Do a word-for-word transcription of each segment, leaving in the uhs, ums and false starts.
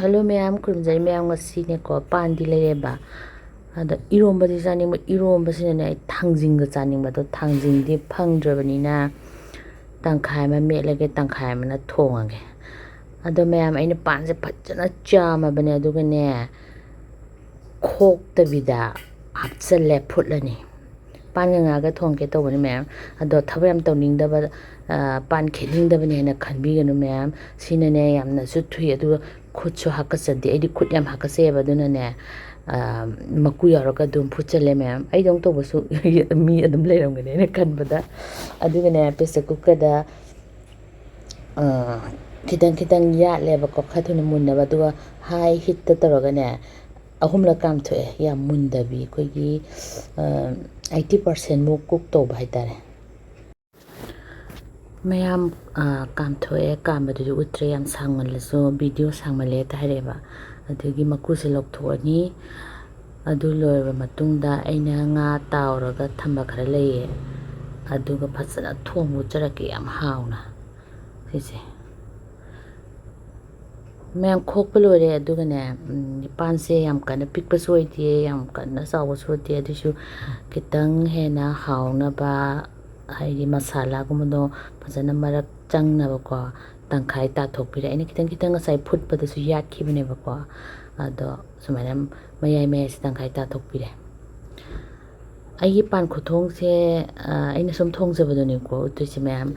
Hello ꯃꯌꯥꯝ, ꯈꯨꯔꯨꯝꯖꯔꯤ ꯃꯌꯥꯝ꯫ ꯉꯁꯤꯅꯦꯀꯣ, ꯄꯥꯟꯗꯤ ꯂꯩꯔꯦꯕ, ꯑꯗꯣ ꯏꯔꯣꯝꯕꯗꯤ ꯆꯥꯅꯤꯡꯕ, ꯏꯔꯣꯝꯕꯁꯤꯅꯅꯦ ꯑꯩ ꯊꯥꯡꯖꯤꯡꯒ ꯆꯥꯅꯤꯡꯕ, ꯑꯗꯣ ꯊꯥꯡꯖꯤꯡꯗꯤ ꯐꯪꯗ꯭ꯔꯕꯅꯤꯅ ꯇꯪꯈꯥꯏ ꯑꯃ ꯃꯦꯠꯂꯒꯦ, ꯇꯪꯈꯥꯏ ꯑꯃꯅ ꯊꯣꯡꯉꯒꯦ꯫ ꯑꯗꯣ ꯃꯌꯥꯝ, ꯑꯩꯅ ꯄꯥꯟꯁꯦ ꯐꯖꯅ ꯆꯥꯝꯃꯕꯅꯦ, ꯑꯗꯨꯒꯅꯦ ꯈꯣꯛꯇꯕꯤꯗ ꯍꯥꯞꯆꯜꯂꯦ, ꯐꯨꯠꯂꯅꯤ꯫ ꯄꯥꯟꯒ ꯉꯥꯒ ꯊꯣꯡꯒꯦ ꯇꯧꯕꯅꯤ ꯃꯌꯥꯝ꯫ ꯑꯗꯣ ꯊꯕꯛ ꯌꯥꯝ ꯇꯧꯅꯤꯡꯗꯕ, ꯄꯥꯟ ꯈꯦꯠꯅꯤꯡꯗꯕꯅꯦꯅ ꯈꯟꯕꯤꯒꯅꯨ ꯃꯌꯥꯝ꯫ ꯁꯤꯅꯅꯦ ꯌꯥꯝꯅꯁꯨ ꯊꯨꯏ, ꯑꯗꯨꯒ ꯈꯨꯠꯁꯨ ꯍꯥꯀꯠꯆꯗꯦ꯫ ꯑꯩꯗꯤ ꯈꯨꯠ ꯌꯥꯝ ꯍꯥꯀꯠꯆꯩꯑꯕ, ꯑꯗꯨꯅꯅꯦ ꯃꯀꯨ ꯌꯥꯎꯔꯒ ꯑꯗꯨꯝ ꯐꯨꯠꯆꯜꯂꯦ ꯃꯌꯥꯝ꯫ ꯑꯩꯗꯧ ꯇꯧꯕꯁꯨ ꯃꯤ ꯑꯗꯨꯝ ꯂꯩꯔꯝꯒꯅꯤ ꯑꯩꯅ ꯈꯟꯕꯗ꯫ ꯑꯗꯨꯒꯅꯦ, ꯄ꯭ꯔꯦꯁꯔ ꯀꯨꯀꯔꯗ ꯈꯤꯇꯪ ꯈꯤꯇꯪ ꯌꯥꯠꯂꯦꯕꯀꯣ, ꯈꯔ ꯊꯨꯅ ꯃꯨꯟꯅꯕ꯫ ꯑꯗꯨꯒ ꯍꯥꯏ ꯍꯤꯠꯇ ꯇꯧꯔꯒꯅꯦ, ꯑꯍꯨꯝꯂꯛ ꯀꯥꯝꯊꯣꯛꯑꯦ꯫ ꯌꯥꯝ ꯃꯨꯟꯗꯕꯤ, ꯑꯩꯈꯣꯏꯒꯤ ꯑꯩꯠꯇꯤ ꯄꯥꯔꯁꯦꯟꯃꯨꯛ ꯀꯨꯛ ꯇꯧꯕ ꯍꯥꯏꯇꯥꯔꯦ꯫ ꯃꯌꯥꯝ, ꯀꯥꯝꯊꯣꯛꯑꯦ꯫ ꯀꯥꯝꯕꯗꯨꯗꯤ ꯎꯠꯇ꯭ꯔꯦ, ꯌꯥꯝ ꯁꯥꯡꯃꯜꯂꯁꯨ, ꯚꯤꯗꯤꯑꯣ ꯁꯥꯡꯃꯜꯂꯦ ꯍꯦꯛꯇ ꯍꯥꯏꯔꯛꯑꯦꯕ꯫ ꯑꯗꯨꯒꯤ ꯃꯀꯨꯁꯦ ꯂꯧꯊꯣꯛꯑꯅꯤ꯫ ꯑꯗꯨ ꯂꯣꯏꯔꯕ ꯃꯇꯨꯡꯗ ꯑꯩꯅ ꯉꯥ ꯇꯥꯎꯔꯒ ꯊꯝꯕ ꯈꯔ ꯂꯩꯌꯦ, ꯑꯗꯨꯒ ꯐꯖꯅ ꯊꯣꯡ ꯎꯠꯆꯔꯛꯀꯦ ꯌꯥꯝ ꯍꯥꯎꯅ꯫ ꯁꯤꯁꯦ ꯃꯌꯥꯝ ꯈꯣꯛꯄ ꯂꯣꯏꯔꯦ꯫ ꯑꯗꯨꯒꯅꯦ, ꯄꯥꯟꯁꯦ ꯌꯥꯝ ꯀꯟꯅ ꯄꯤꯛꯄꯁꯨ ꯑꯣꯏꯗꯦ, ꯌꯥꯝ ꯀꯟꯅ ꯆꯥꯎꯕꯁꯨ ꯑꯣꯏꯗꯦ꯫ ꯑꯗꯨꯏꯁꯨ ꯈꯤꯇꯪ ꯍꯦꯟꯅ ꯍꯥꯎꯅꯕ, ꯍꯥꯏꯗꯤ ꯃꯁꯥꯂꯥꯒꯨꯝꯕꯗꯣ ꯐꯖꯅ ꯃꯔꯛ ꯆꯪꯅꯕꯀꯣ, ꯇꯪꯈꯥꯏ ꯇꯥꯊꯣꯛꯄꯤꯔꯦ꯫ ꯑꯩꯅ ꯈꯤꯇꯪ ꯈꯤꯇꯪ ꯉꯁꯥꯏ ꯐꯨꯠꯄꯗꯁꯨ ꯌꯥꯠꯈꯤꯕꯅꯦꯕꯀꯣ꯫ ꯑꯗꯣ ꯁꯨꯃꯥꯏꯅ ꯃꯌꯥꯏ ꯃꯌꯥꯏꯁꯦ ꯇꯪꯈꯥꯏ ꯇꯥꯊꯣꯛꯄꯤꯔꯦ꯫ ꯑꯩꯒꯤ ꯄꯥꯟ ꯈꯨꯊꯣꯡꯁꯦ, ꯑꯩꯅ ꯁꯨꯝ ꯊꯣꯡꯖꯕꯗꯨꯅꯤꯀꯣ ꯎꯠꯇꯣꯏꯁꯦ ꯃꯌꯥꯝ꯫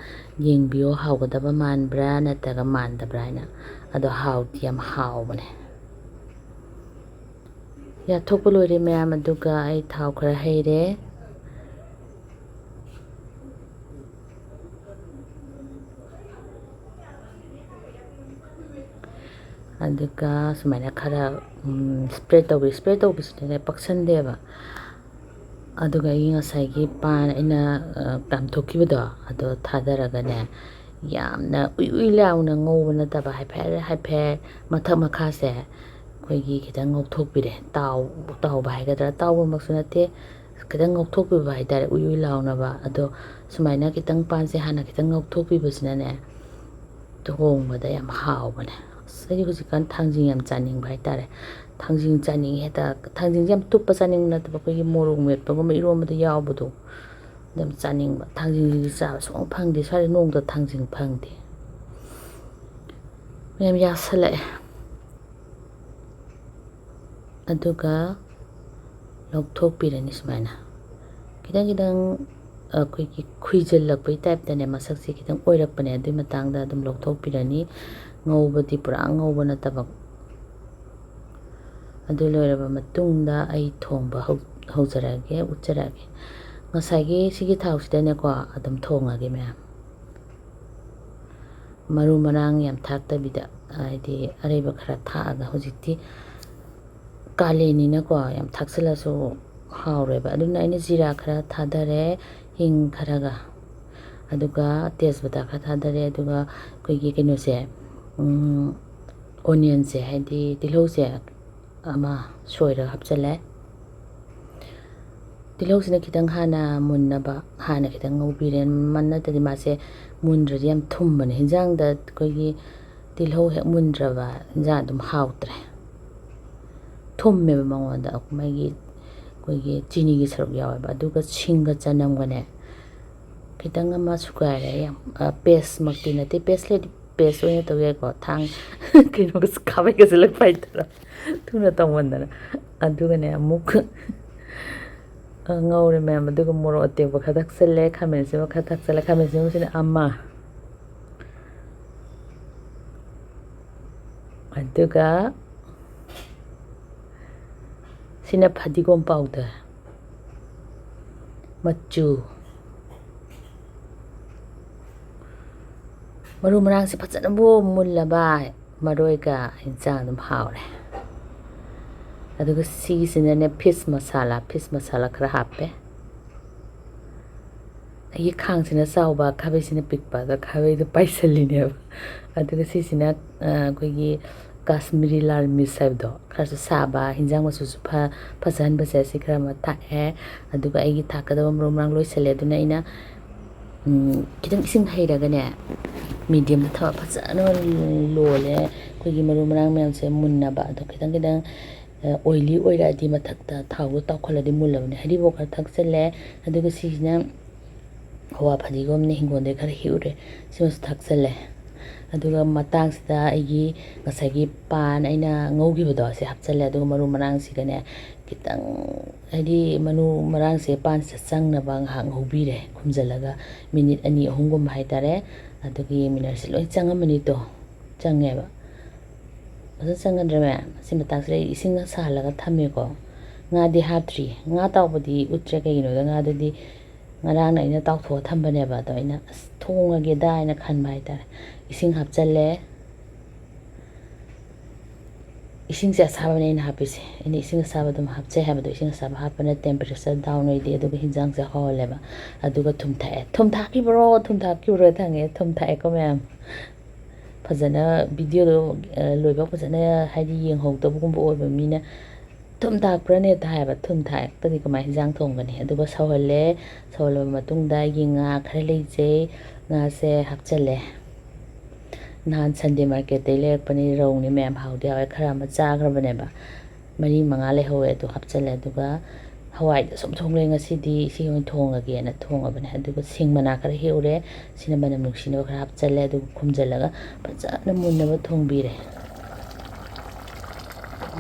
ꯌꯦꯡꯕꯤꯌꯣ, ꯍꯥꯎꯒꯗꯕ ꯃꯥꯟꯕ꯭ꯔꯥ ꯅꯠꯇ꯭ꯔꯒ ꯃꯥꯟꯗꯕ꯭ꯔꯥ ꯍꯥꯏꯅ꯫ ꯑꯗꯣ ꯍꯥꯎꯗꯤ ꯌꯥꯝ ꯍꯥꯎꯕꯅꯦ꯫ ꯌꯥꯊꯣꯛꯄ ꯂꯣꯏꯔꯦ ꯃꯌꯥꯝ, ꯑꯗꯨꯒ ꯑꯩ ꯊꯥꯎ ꯈꯔ ꯍꯩꯔꯦ꯫ ꯑꯗꯨꯒ ꯁꯨꯃꯥꯏꯅ ꯈꯔ ꯁ꯭ꯄ꯭ꯔꯦꯠ ꯇꯧꯕꯤ꯫ ꯁ꯭ꯄ꯭ꯔꯦꯠ ꯇꯧꯕꯁꯤꯅꯅꯦ ꯄꯛꯁꯟꯗꯦꯕ꯫ ꯑꯗꯨꯒ ꯑꯩꯒꯤ ꯉꯁꯥꯏꯒꯤ ꯄꯥꯟ ꯑꯩꯅ ꯀꯥꯝꯊꯣꯛꯈꯤꯕꯗꯣ, ꯑꯗꯣ ꯊꯥꯗꯔꯒꯅꯦ, ꯌꯥꯝꯅ ꯎꯏ ꯎꯏ ꯂꯥꯎꯅ ꯉꯧꯕ ꯅꯠꯇꯕ, ꯍꯥꯏꯐꯦꯠ ꯍꯥꯏꯐꯦꯠ ꯃꯊꯛ ꯃꯈꯥꯁꯦ ꯑꯩꯈꯣꯏꯒꯤ ꯈꯤꯇꯪ ꯉꯧꯊꯣꯛꯄꯤꯔꯦ꯫ ꯇꯥꯎ-, ꯇꯥꯎꯕ ꯍꯥꯏꯒꯗ꯭ꯔꯥ, ꯇꯥꯎꯕꯃꯛꯁꯨ ꯅꯠꯇꯦ, ꯈꯤꯇꯪ ꯉꯧꯊꯣꯛꯄꯤꯕ ꯍꯥꯏꯇꯥꯔꯦ, ꯎꯏ ꯎꯏ ꯂꯥꯎꯅꯕ꯫ ꯑꯗꯣ ꯁꯨꯃꯥꯏꯅ ꯈꯤꯇꯪ ꯄꯥꯟꯁꯦ ꯍꯥꯟꯅ ꯈꯤꯇꯪ ꯉꯧꯊꯣꯛꯄꯤꯕꯁꯤꯅꯅꯦ, ꯊꯣꯡꯕꯗ ꯌꯥꯝ ꯍꯥꯎꯕꯅꯦ꯫ ꯑꯁ, ꯑꯩꯗꯤ ꯍꯧꯖꯤꯛꯀꯥꯟ ꯊꯥꯡꯖꯤꯡ ꯌꯥꯝ ꯆꯥꯅꯤꯡꯕ ꯍꯥꯏꯇꯥꯔꯦ꯫ ꯊꯥꯡꯖꯤꯡ ꯆꯥꯅꯤꯡꯉꯤ ꯍꯦꯛꯇ꯫ ꯊꯥꯡꯖꯤꯡꯁꯦ ꯌꯥꯝ ꯇꯨꯞꯄ ꯆꯥꯅꯤꯡꯕ ꯅꯠꯇꯕ, ꯑꯩꯈꯣꯏꯒꯤ ꯃꯣꯔꯣꯛ ꯃꯦꯠꯄꯒꯨꯝꯕ, ꯏꯔꯣꯟꯕꯗ ꯌꯥꯎꯕꯗꯣ, ꯑꯗꯨ ꯌꯥꯝ ꯆꯥꯅꯤꯡꯕ꯫ ꯊꯥꯡꯖꯤꯡꯁꯤꯗꯤ ꯆꯥꯕ ꯁꯨꯡꯐꯪ ꯐꯪꯗꯦ꯫ ꯁ꯭ꯋꯥꯏꯗ ꯅꯣꯡꯃꯇ ꯊꯥꯡꯖꯤꯡ ꯐꯪꯗꯦ꯫ ꯃꯌꯥꯝ ꯌꯥꯁꯜꯂꯛꯑꯦ꯫ ꯑꯗꯨꯒ ꯂꯧꯊꯣꯛꯄꯤꯔꯅꯤ ꯁꯨꯃꯥꯏꯅ꯫ ꯈꯤꯇꯪ ꯈꯤꯇꯪ ꯑꯩꯈꯣꯏꯒꯤ ꯈꯨꯏꯖꯤꯜꯂꯛꯄꯩ ꯇꯥꯏꯞꯇꯅꯦ, ꯃꯁꯛꯁꯦ ꯈꯤꯇꯪ ꯑꯣꯏꯔꯛꯄꯅꯦ꯫ ꯑꯗꯨꯏ ꯃꯇꯥꯡꯗ ꯑꯗꯨꯝ ꯂꯧꯊꯣꯛꯄꯤꯔꯅꯤ꯫ ꯉꯧꯕꯗꯤ ꯄꯨꯔꯥ ꯉꯧꯕ ꯅꯠꯇꯕ꯫ ꯑꯗꯨ ꯂꯣꯏꯔꯕ ꯃꯇꯨꯡꯗ ꯑꯩ ꯊꯣꯡꯕ ꯍꯧ-, ꯍꯧꯖꯔꯛꯑꯒꯦ, ꯎꯠꯆꯔꯛꯑꯒꯦ꯫ ꯉꯁꯥꯏꯒꯤ ꯁꯤꯒꯤ ꯊꯥꯎꯁꯤꯗꯅꯦꯀꯣ ꯑꯗꯨꯝ ꯊꯣꯡꯉꯒꯦ ꯃꯌꯥꯝ꯫ ꯃꯔꯨ ꯃꯔꯥꯡ ꯌꯥꯝ ꯊꯥꯛꯇꯕꯤꯗ, ꯍꯥꯏꯗꯤ ꯑꯔꯩꯕ ꯈꯔ ꯊꯥꯛꯑꯒ, ꯍꯧꯖꯤꯛꯇꯤ ꯀꯥꯂꯦꯟꯅꯤꯅꯀꯣ ꯌꯥꯝ ꯊꯥꯛꯆꯤꯜꯂꯁꯨ ꯍꯥꯎꯔꯣꯏꯕ꯫ ꯑꯗꯨꯅ ꯑꯩꯅ ꯖꯤꯔꯥ ꯈꯔ ꯊꯥꯗꯔꯦ, ꯍꯤꯡ ꯈꯔꯒ, ꯑꯗꯨꯒ ꯇꯦꯖꯄꯇꯥ ꯈꯔ ꯊꯥꯗꯔꯦ, ꯑꯗꯨꯒ ꯑꯩꯈꯣꯏꯒꯤ ꯀꯩꯅꯣꯁꯦ, ꯎꯝ, ꯑꯣꯅꯤꯌꯟꯁꯦ, ꯍꯥꯏꯗꯤ ꯇꯤꯜꯍꯧꯁꯦ ꯑꯃ ꯁꯣꯏꯔꯒ ꯍꯥꯞꯆꯤꯜꯂꯦ꯫ ꯇꯤꯜꯍꯧꯁꯤꯅ ꯈꯤꯇꯪ ꯍꯥꯟꯅ ꯃꯨꯟꯅꯕ ꯍꯥꯟꯅ ꯈꯤꯇꯪ ꯉꯧꯕꯤꯔꯦ꯫ ꯃ-, ꯅꯠꯇ꯭ꯔꯗꯤ ꯃꯥꯁꯦ ꯃꯨꯟꯗ꯭ꯔꯗꯤ ꯌꯥꯝ ꯊꯨꯝꯕꯅꯦ꯫ ꯍꯤꯟꯖꯥꯡꯗ ꯑꯩꯈꯣꯏꯒꯤ ꯇꯤꯜꯍꯧ ꯍꯦꯛ ꯃꯨꯟꯗ꯭ꯔꯕ ꯍꯤꯟꯖꯥꯡ ꯑꯗꯨꯝ ꯍꯥꯎꯇ꯭ꯔꯦ꯫ ꯊꯨꯝꯃꯦꯕ ꯃꯉꯣꯟꯗ, ꯃꯥꯒꯤ ꯑꯩꯈꯣꯏꯒꯤ ꯆꯤꯅꯤꯒꯤ ꯁꯔꯨꯛ ꯌꯥꯎꯋꯦꯕ꯫ ꯑꯗꯨꯒ ꯁꯤꯡꯒ ꯆꯅꯝꯒꯅꯦ ꯈꯤꯇꯪ ꯑꯃ ꯁꯨꯒꯥꯏꯔꯦ꯫ ꯌꯥꯝ, ꯑ, paste ꯃꯛꯇꯤ ꯅꯠꯇꯦ, paste ꯂꯩꯔꯗꯤ paste ꯑꯣꯏꯅ ꯇꯧ ꯌꯥꯏꯀꯣ꯫ ꯊꯥꯡ ꯀꯩꯅꯣꯒꯁꯨ, ꯈꯥꯕꯩꯒꯁꯨ ꯂꯣꯏ ꯄꯥꯏꯊꯔ ꯊꯨꯅ ꯇꯧꯃꯟꯗꯅ꯫ ꯑꯗꯨꯒꯅꯦ ꯑꯃꯨꯛ, ꯑ, ꯉꯧꯔꯦ ꯃꯌꯥꯝ꯫ ꯑꯗꯨꯒ ꯃꯣꯔꯣꯛ ꯑꯇꯦꯛꯄ ꯈꯔ ꯊꯥꯛꯆꯜꯂꯦ, ꯈꯥꯃꯦꯟ ꯑꯁꯤꯟꯕ ꯈꯔ ꯊꯥꯛꯆꯜꯂꯦ꯫ ꯈꯥꯃꯦꯟ ꯑꯁꯤꯟꯕꯁꯤꯅ ꯑꯃ, ꯑꯗꯨꯒ ꯁꯤꯅ ꯐꯗꯤꯒꯣꯝ powder, ꯃꯆꯨ, ꯃꯔꯨ ꯃꯔꯥꯡꯁꯦ ꯐꯖꯅꯕꯨ ꯃꯨꯜꯂꯕ ꯃꯔꯣꯏꯒ ꯏꯟꯁꯥꯡ ꯑꯗꯨꯝ ꯍꯥꯎꯔꯦ꯫ ꯑꯗꯨꯒ ꯁꯤꯒꯤꯁꯤꯅꯅꯦ fish masala, fish masala ꯈꯔ ꯍꯥꯞꯄꯦ꯫ ꯑꯩꯒꯤ ꯈꯥꯡꯁꯤꯅ ꯆꯥꯎꯕ, ꯈꯥꯕꯩꯁꯤꯅ ꯄꯤꯛꯄ, ꯑꯗ ꯈꯥꯕꯩꯗꯣ ꯄꯥꯏꯁꯜꯂꯤꯅꯦꯕ꯫ ꯑꯗꯨꯒ ꯁꯤꯁꯤꯅ, ꯑ, ꯑꯩꯈꯣꯏꯒꯤ ꯀꯥꯁꯃꯤꯔꯤ ꯂꯥꯜ ꯃꯤꯔꯆ ꯍꯥꯏꯕꯗꯣ, ꯈꯔꯁꯨ ꯁꯥꯕ, ꯍꯤꯟꯖꯥꯡ ꯃꯆꯨꯁꯨ ꯐ-, ꯐꯖꯍꯟꯕꯁꯦ, ꯁꯤ ꯈꯔ ꯑꯃ ꯊꯥꯛꯑꯦ꯫ ꯑꯗꯨꯒ ꯑꯩꯒꯤ ꯊꯥꯛꯀꯗꯕ ꯃꯔꯨ ꯃꯔꯥꯡ ꯂꯣꯏꯁꯜꯂꯦ꯫ ꯑꯗꯨꯅ ꯑꯩꯅ, ꯎꯝ, ꯈꯤꯇꯪ ꯏꯁꯤꯡ ꯍꯩꯔꯒꯅꯦ, ꯃꯤꯗꯤꯌꯝꯗ ꯊꯝꯃ ꯐꯖꯅ ꯂꯣꯜꯂꯦ꯫ ꯑꯩꯈꯣꯏꯒꯤ ꯃꯔꯨ ꯃꯔꯥꯡ ꯃꯌꯥꯝꯁꯦ ꯃꯨꯟꯅꯕ꯫ ꯑꯗꯣ ꯈꯤꯇꯪ ꯈꯤꯇꯪ ꯑꯣꯏꯂꯤ ꯑꯣꯏꯔꯛꯑꯗꯤ ꯃꯊꯛꯇ ꯊꯥꯎꯗꯣ ꯇꯥꯎꯈꯠꯂꯗꯤ ꯃꯨꯜꯂꯕꯅꯦ꯫ ꯍꯔꯤꯕꯣꯞ ꯈꯔ ꯊꯥꯛꯆꯜꯂꯦ꯫ ꯑꯗꯨꯒ ꯁꯤꯁꯤꯅ ꯍꯋꯥ ꯐꯗꯤꯒꯣꯝꯅ ꯍꯤꯡꯒꯣꯜꯗꯒꯤ ꯈꯔ ꯍꯦꯛꯎꯔꯦ, ꯁꯤꯃꯁꯨ ꯊꯥꯛꯆꯜꯂꯦ꯫ ꯑꯗꯨꯒ ꯃꯇꯥꯡꯁꯤꯗ ꯑꯩꯒꯤ ꯉꯁꯥꯏꯒꯤ ꯄꯥꯟ ꯑꯩꯅ ꯉꯧꯈꯤꯕꯗꯣ ꯁꯤ ꯍꯥꯞꯆꯜꯂꯦ꯫ ꯑꯗꯨꯒ ꯃꯔꯨ ꯃꯔꯥꯡꯁꯤꯒꯅꯦ ꯈꯤꯇꯪ, ꯍꯥꯏꯗꯤ ꯃꯔꯨ ꯃꯔꯥꯡꯁꯦ ꯄꯥꯟꯁꯤꯗ ꯆꯪꯅꯕ ꯉꯥꯏꯍꯥꯛ ꯉꯧꯕꯤꯔꯦ, ꯈꯨꯝꯖꯤꯜꯂꯒ ꯃꯤꯅꯤꯠ ꯑꯅꯤ ꯑꯍꯨꯝꯒꯨꯝꯕ ꯍꯥꯏꯇꯥꯔꯦ꯫ ꯑꯗꯨꯒ ꯌꯦꯡꯃꯤꯟꯅꯔꯁꯤ꯫ ꯂꯣꯏ ꯆꯪꯉꯝꯃꯅꯤꯗꯣ꯫ ꯆꯪꯉꯦꯕ꯫ ꯐꯖꯅ ꯆꯪꯒꯗ꯭ꯔꯥ ꯃꯌꯥꯝ? ꯁꯤ ꯃꯇꯥꯡꯁꯤꯗ ꯑꯩ ꯏꯁꯤꯡ ꯁꯥꯍꯜꯂꯒ ꯊꯝꯃꯦꯀꯣ꯫ ꯉꯥꯗꯤ ꯍꯥꯞꯇ꯭ꯔꯤ꯫ ꯉꯥ ꯇꯥꯎꯕꯗꯤ ꯎꯠꯇ꯭ꯔꯦ꯫ ꯀꯩꯒꯤꯅꯣꯗ ꯉꯥꯗꯨꯗꯤ ꯉꯔꯥꯡꯅ ꯑꯩꯅ ꯇꯥꯎꯊꯣꯛꯑ ꯊꯝꯕꯅꯦꯕ꯫ ꯑꯗꯣ ꯑꯩꯅ ꯑꯁ ꯊꯣꯡꯉꯒꯦꯗ ꯍꯥꯏꯅ ꯈꯟꯕ ꯍꯥꯏꯇꯥꯔꯦ꯫ ꯏꯁꯤꯡ ꯍꯥꯞꯆꯜꯂꯦ꯫ ꯏꯁꯤꯡꯁꯦ ꯑꯁꯥꯕꯅꯦ ꯑꯩꯅ ꯍꯥꯞꯄꯤꯁꯦ꯫ ꯑꯩꯅ ꯏꯁꯤꯡ ꯑꯁꯥꯕ ꯑꯗꯨꯝ ꯍꯥꯞꯆꯩ ꯍꯥꯏꯕꯗꯣ, ꯏꯁꯤꯡ ꯑꯁꯥꯕ ꯍꯥꯞꯄꯅ temperature down ꯑꯣꯏꯗꯦ, ꯑꯗꯨꯒ ꯍꯤꯟꯖꯥꯡꯁꯦ ꯍꯥꯎꯍꯜꯂꯦꯕ꯫ ꯑꯗꯨꯒ ꯊꯨꯝ ꯊꯥꯛꯑꯦ꯫ ꯊꯨꯝ ꯊꯥꯛꯈꯤꯕ꯭ꯔꯣ? ꯊꯨꯝ ꯊꯥꯛꯈꯤꯕ꯭ꯔꯣ? ꯊꯪꯉꯦ꯫ ꯊꯨꯝ ꯊꯥꯛꯑꯦꯀꯣ ꯃꯌꯥꯝ꯫ ꯐꯖꯅ videoꯗꯣ, ꯑ, ꯂꯣꯏꯕ ꯐꯖꯅ ꯍꯥꯏꯗꯤ ꯌꯦꯡꯍꯧꯗꯕꯒꯨꯝꯕ ꯑꯣꯏꯕ ꯃꯤꯅ "ꯊꯨꯝ ꯊꯥꯛꯄ꯭ꯔꯅꯦ?" ꯍꯥꯏꯕ꯫ ꯊꯨꯝ ꯊꯥꯛꯇꯗꯤ ꯀꯃꯥꯏꯅ ꯍꯤꯟꯖꯥꯡ ꯊꯣꯡꯒꯅꯤ? ꯑꯗꯨꯒ ꯁꯧꯍꯜꯂꯦ꯫ ꯁꯧꯍꯜꯂꯕ ꯃꯇꯨꯡꯗ ꯑꯩꯒꯤ ꯉꯥ ꯈꯔ ꯂꯩꯖꯩ, ꯉꯥꯁꯦ ꯍꯥꯞꯆꯜꯂꯦ꯫ ꯅꯍꯥꯟ Sunday marketꯇꯩ ꯂꯩꯔꯛꯄꯅꯤ, ꯔꯧꯅꯤ ꯃꯌꯥꯝ, ꯍꯥꯎꯗꯤ ꯍꯥꯎꯋꯦ꯫ ꯈꯔ ꯑꯃ ꯆꯥꯈ꯭ꯔꯕꯅꯦꯕ, ꯃꯔꯤ ꯃꯉꯥ ꯂꯩꯍꯧꯋꯦ, ꯑꯗꯨ ꯍꯥꯞꯆꯜꯂꯦ꯫ ꯑꯗꯨꯒ ꯍꯋꯥꯏꯗ ꯁꯨꯝ ꯊꯣꯡ ꯂꯩ, ꯉꯁꯤꯗꯤ ꯁꯤ ꯑꯣꯏꯅ ꯊꯣꯡꯉꯒꯦꯅ ꯊꯣꯡꯉꯕꯅꯦ꯫ ꯑꯗꯨꯒ ꯁꯤꯡ ꯃꯅꯥ ꯈꯔ ꯍꯦꯛꯎꯔꯦ, ꯁꯤꯅ ꯃꯅꯝ ꯅꯨꯡꯁꯤꯅꯕ ꯈꯔ ꯍꯥꯞꯆꯜꯂꯦ꯫ ꯑꯗꯨꯒ ꯈꯨꯝꯖꯤꯜꯂꯒ ꯐꯖꯅ ꯃꯨꯟꯅꯕ ꯊꯣꯡꯕꯤꯔꯦ꯫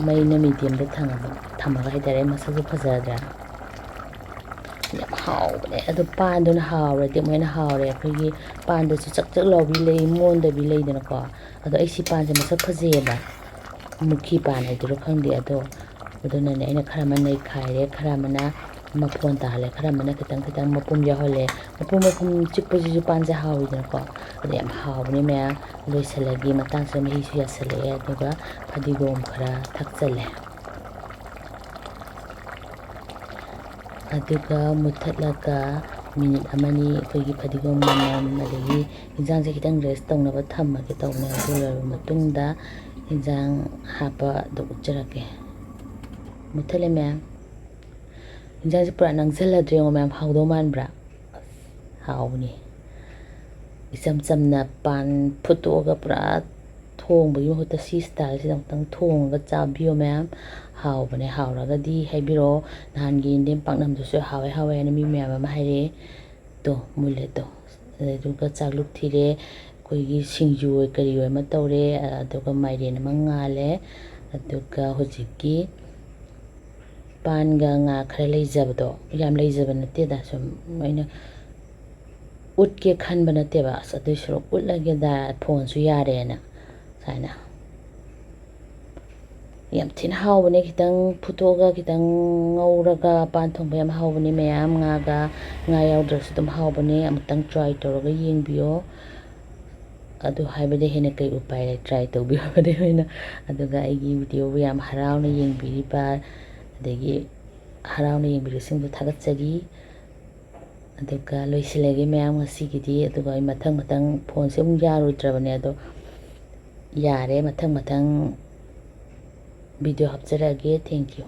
ꯃꯩꯅ mediumꯗ ꯊꯝꯃꯒ, ꯊꯝꯃꯒ ꯍꯥꯏꯇꯥꯔꯦ꯫ ꯃꯁꯛꯁꯨ ꯐꯖꯗ꯭ꯔꯥ? ꯌꯥꯝ ꯍꯥꯎꯕꯅꯦ꯫ ꯑꯗꯣ ꯄꯥꯟꯗꯨꯅ ꯍꯥꯎꯔꯗꯤ ꯑꯃꯨꯛ ꯍꯦꯟꯅ ꯍꯥꯎꯔꯦ꯫ ꯑꯩꯈꯣꯏꯒꯤ ꯄꯥꯟꯗꯁꯨ ꯆꯛ ꯆꯛ ꯂꯥꯎꯕꯤ ꯂꯩ, ꯃꯣꯟꯗꯕꯤ ꯂꯩꯗꯅꯀꯣ꯫ ꯑꯗꯣ ꯑꯩ ꯁꯤ ꯄꯥꯟꯁꯦ ꯃꯁꯛ ꯐꯖꯩꯌꯦꯕ꯫ ꯃꯨꯈꯤ ꯄꯥꯟ ꯍꯥꯏꯗꯣꯏꯔꯣ ꯈꯪꯗꯦ꯫ ꯑꯗꯣ ꯑꯗꯨꯅꯅꯦ ꯑꯩꯅ ꯈꯔ ꯑꯃ ꯅꯩꯈꯥꯏꯔꯦ, ꯈꯔ ꯑꯃꯅ ꯃꯐꯣꯟ ꯇꯥꯍꯜꯂꯦ, ꯈꯔ ꯑꯃꯅ ꯈꯤꯇꯪ ꯈꯤꯇꯪ ꯃꯄꯨꯝ ꯌꯥꯎꯍꯜꯂꯦ꯫ ꯃꯄꯨꯝ ꯃꯄꯨꯝ ꯆꯤꯛꯄꯁꯤꯁꯨ ꯄꯥꯟꯁꯦ ꯍꯥꯎꯋꯤꯗꯅꯀꯣ꯫ ꯑꯗꯣ ꯌꯥꯝ ꯍꯥꯎꯕꯅꯦ ꯃꯌꯥꯝ꯫ ꯂꯣꯏꯁꯤꯜꯂꯒꯦ, ꯃꯇꯥꯡꯁꯤꯗ ꯃꯍꯤꯁꯨ ꯌꯥꯁꯜꯂꯛꯑꯦ꯫ ꯑꯗꯨꯒ ꯐꯗꯤꯒꯣꯝ ꯈꯔ ꯊꯥꯛꯆꯜꯂꯦ꯫ ꯑꯗꯨꯒ ꯃꯨꯊꯠꯂꯒ ꯃꯤꯅꯤꯠ ꯑꯃꯅꯤ ꯑꯩꯈꯣꯏꯒꯤ ꯐꯗꯤꯒꯣꯝ ꯃꯅꯝ ꯑꯗꯒꯤ ꯍꯤꯟꯖꯥꯡꯁꯦ ꯈꯤꯇꯪ rest ꯇꯧꯅꯕ ꯊꯝꯃꯒꯦ ꯇꯧꯕꯅꯦ꯫ ꯑꯗꯨ ꯂꯣꯏꯔꯕ ꯃꯇꯨꯡꯗ ꯍꯤꯟꯖꯥꯡ ꯍꯥꯞꯄꯗꯣ ꯎꯠꯆꯔꯛꯀꯦ꯫ ꯃꯨꯊꯠꯂꯦ ꯃꯌꯥꯝ꯫ ꯍꯤꯟꯖꯥꯡꯁꯦ ꯄꯨꯔꯥ ꯅꯪꯁꯜꯂꯗ꯭ꯔꯦ ꯌꯦꯡꯉꯣ ꯃꯌꯥꯝ, ꯍꯥꯎꯗꯧ ꯃꯥꯟꯕ꯭ꯔꯥ? ꯑꯁ, ꯍꯥꯎꯕꯅꯤ꯫ ꯏꯆꯝ ꯆꯝꯅ ꯄꯥꯟ ꯐꯨꯠꯇꯣꯛꯑꯒ ꯄꯨꯔꯥ ꯊꯣꯡꯕꯒꯤ ꯃꯍꯨꯠꯇ ꯁꯤ ꯁ꯭ꯇꯥꯏꯜꯁꯤꯗ ꯑꯃꯨꯛꯇꯪ ꯊꯣꯡꯉꯒ ꯆꯥꯕꯤꯌꯣ ꯃꯌꯥꯝ꯫ ꯍꯥꯎꯕꯅꯦ, ꯍꯥꯎꯔꯒꯗꯤ ꯍꯥꯏꯕꯤꯔꯛꯑꯣ꯫ ꯅꯍꯥꯟꯒꯤ ꯌꯦꯟꯗꯦꯝ ꯄꯥꯛꯅꯝꯗꯨꯁꯨ ꯍꯥꯎꯋꯦ ꯍꯥꯎꯋꯦ ꯍꯥꯏꯅ ꯃꯤ ꯃꯌꯥꯝ ꯑꯃ ꯍꯥꯏꯔꯛꯑꯦ꯫ ꯇꯣ ꯃꯨꯜꯂꯦ ꯇꯣ꯫ ꯑꯗꯨꯒ ꯆꯥꯛꯂꯨꯛ ꯊꯤꯔꯦ꯫ ꯑꯩꯈꯣꯏꯒꯤ ꯁꯤꯡꯖꯨ ꯑꯣꯏ ꯀꯔꯤ ꯑꯣꯏ ꯑꯃ ꯇꯧꯔꯦ꯫ ꯑꯗꯨꯒ ꯃꯥꯏꯔꯦꯟ ꯑꯃ ꯉꯥꯜꯂꯦ꯫ ꯑꯗꯨꯒ ꯍꯧꯖꯤꯛꯀꯤ ꯄꯥꯟꯒ ꯉꯥ ꯈꯔ ꯂꯩꯖꯕꯗꯣ, ꯌꯥꯝ ꯂꯩꯖꯕ ꯅꯠꯇꯦꯗ, ꯁꯨꯝ ꯑꯩꯅ ꯎꯠꯀꯦ ꯈꯟꯕ ꯅꯠꯇꯦꯕ꯫ ꯑꯁ, ꯑꯗꯨꯏ ꯁꯔꯨꯛ ꯎꯠꯂꯒꯦꯗ, ꯐꯣꯟꯁꯨ ꯌꯥꯔꯦꯅ꯫ ꯁꯨꯃꯥꯏꯅ ꯌꯥꯝ ꯊꯤꯅ ꯍꯥꯎꯕꯅꯦ꯫ ꯈꯤꯇꯪ ꯐꯨꯠꯇꯣꯛꯑꯒ ꯈꯤꯇꯪ ꯉꯧꯔꯒ ꯄꯥꯟ ꯊꯣꯡꯕ ꯌꯥꯝ ꯍꯥꯎꯕꯅꯦ ꯃꯌꯥꯝ꯫ ꯉꯥꯒ, ꯉꯥ ꯌꯥꯎꯗ꯭ꯔꯁꯨ ꯑꯗꯨꯝ ꯍꯥꯎꯕꯅꯦ꯫ ꯑꯃꯨꯛꯇꯪ try ꯇꯧꯔꯒ ꯌꯦꯡꯕꯤꯌꯣ꯫ ꯑꯗꯨ ꯍꯥꯏꯕꯗꯤ ꯍꯦꯟꯅ ꯀꯩ ꯎꯄꯥꯏ ꯂꯩ, try ꯇꯧꯕꯤꯌꯣ ꯍꯥꯏꯕꯗꯤ ꯑꯣꯏꯅ꯫ ꯑꯗꯨꯒ ꯑꯩꯒꯤ video ꯕꯨ ꯌꯥꯝ ꯍꯔꯥꯎꯅ ꯌꯦꯡꯕꯤꯔꯤꯕ, ꯑꯗꯒꯤ ꯍꯔꯥꯎꯅ ꯌꯦꯡꯕꯤꯔꯤꯕꯁꯤꯡꯕꯨ ꯊꯥꯒꯠꯆꯔꯤ꯫ ꯑꯗꯨꯒ ꯂꯣꯏꯁꯤꯜꯂꯒꯦ ꯃꯌꯥꯝ ꯉꯁꯤꯒꯤꯗꯤ꯫ ꯑꯗꯨꯒ ꯑꯩ ꯃꯊꯪ ꯃꯊꯪ ꯐꯣꯟꯁꯦ ꯑꯃꯨꯛ ꯌꯥꯔꯨꯗ꯭ꯔꯕꯅꯦ, ꯑꯗꯣ ꯌꯥꯔꯦ, ꯃꯊꯪ ꯃꯊꯪ video ꯍꯥꯞꯆꯔꯛꯑꯒꯦ꯫ Thank you꯫